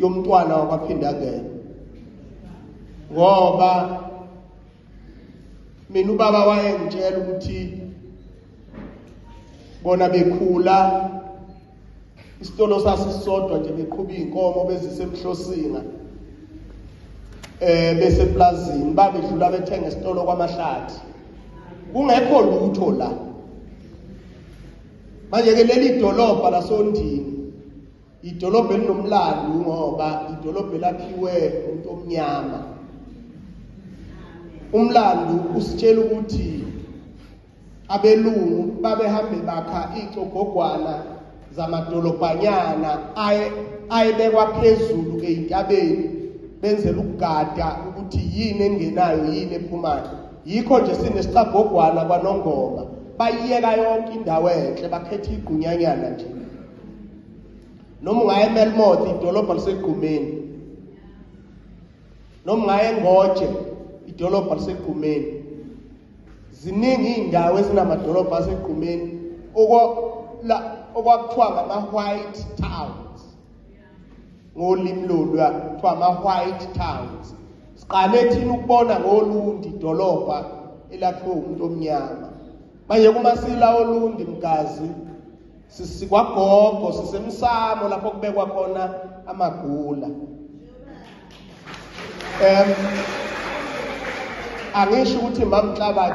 Yomntwana wakwaPhindangene, ngoba mina ubaba wayengitshela ukuthi bona bekhula isitolo sasisodwa nje, beqhuba iy'nkomo bezisemhlosinga beseplazini, babedlula bethenga esitolo kwamahlathi, kungekho lutho la. Manje ke leli dolobha lasoNdini idolobha elinomlando, ngoba idolobha elakhiwe umuntu omnyama. Umlando usitshela ukuthi abelungu babehambe bakha icogogwana zamadolobhanyana aye ayebekwa phezulu eyintabeni, benzela ukugada ukuthi yini engenayo, yini ephumayo. Yikho nje sinesicagogwana kwaNongoma. Bayiyeka yonke indawo enhle, bakhetha igqunyanyana nje. Noma ungaya eMelmoth, idolobha lisegqumeni. Noma ungaya eNgoje, idolobha lisegqumeni. Ziningi iy'ndawo ezinamadolobha asegqumeni, okwakuthiwa ngama-white towns ngolimi loluya, kuthiwa ama-white towns. Siqale thina ukubona ngoLundi idolobha elakhiwe umuntu omnyama. Manje kuma sila oLundi, Mgazi, sisikwagogo, sisemsamo lapho kubekwa khona amagula. Angisho ukuthi mamhlabathi.